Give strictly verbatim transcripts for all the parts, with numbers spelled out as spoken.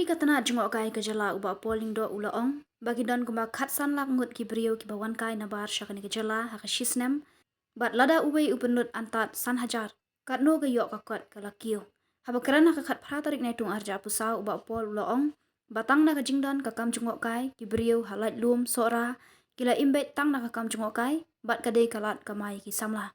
Ka tnad jngohkai ka jylla u Bah Paul Lyngdoh u la ong ba ki don kumba khatsan lak ngut ki briew kiba wan kai nabar sha kane ka jylla ha ka shisnem, bad lada uwei u pynlut antad san hajar, katno ka ïoh ka kot ka la kiew. Haba kren ha ka khatphra tarik Naitung arhajar arphew saw, u Bah Paul u la ong ba tang na ka jingdon ka kam jngohkai, ki briew ha Laitlum, Sohra ki la im beit tang na ka kam jngohkai, bad ka dei ka lad kamai ki samla.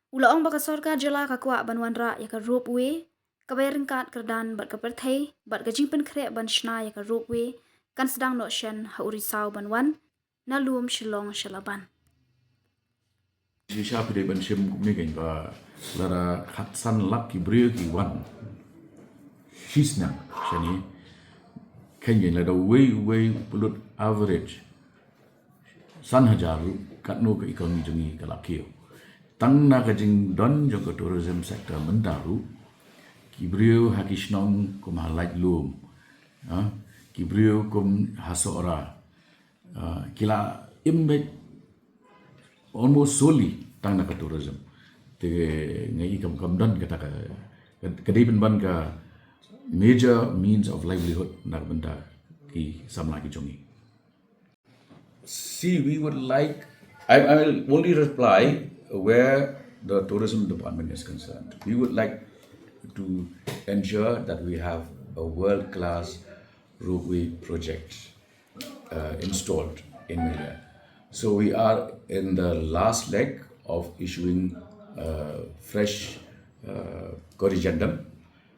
U la ong ba ka sorkar jylla ka kwah ban wanrah ïa ka ropeway kaba ïaryngkat kyrdan bad ka pyrthei, bad ka jingpynkhreh ban shna ïa ka ropeway kan sdang noh shen ha u risaw ban wan na lum Shillong sha Laban. Shisha phi dei ban shim kumne kein ba lada khatsan lak ki briew ki wan shisnem shane, kein kein lada uwei uwei u pynlut average san hajar ruh, katno ka economy jong ngi ka la kiew. Tang na ka jingdon jong ka tourism sector mynta ruh, ki briew ha ki shnong kum ha Laitlum, ha, ki briew kum ha Sohra, ha, ki la im beit almost solely tang na ka tourism. Te nga i kam kam don kata ka, ka dei pynban ka major means of livelihood na ka bynta ki samla ki jong ngi. See, we would like, I, I will only reply where the tourism department is concerned. We would like to ensure that we have a world-class ropeway project uh, installed in Melia. So we are in the last leg of issuing uh, fresh uh, corrigendum.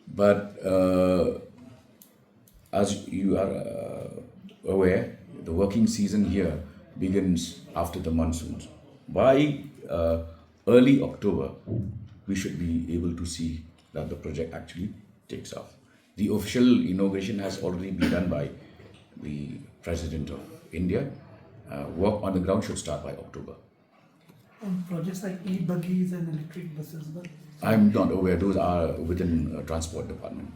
But uh, as you are uh, aware, the working season here begins after the monsoons. By uh, early October, we should be able to see that the project actually takes off. The official inauguration has already been done by the President of India. Uh, work on the ground should start by October. On projects like e-buggies and electric buses, but I'm not aware. Those are within uh, transport department.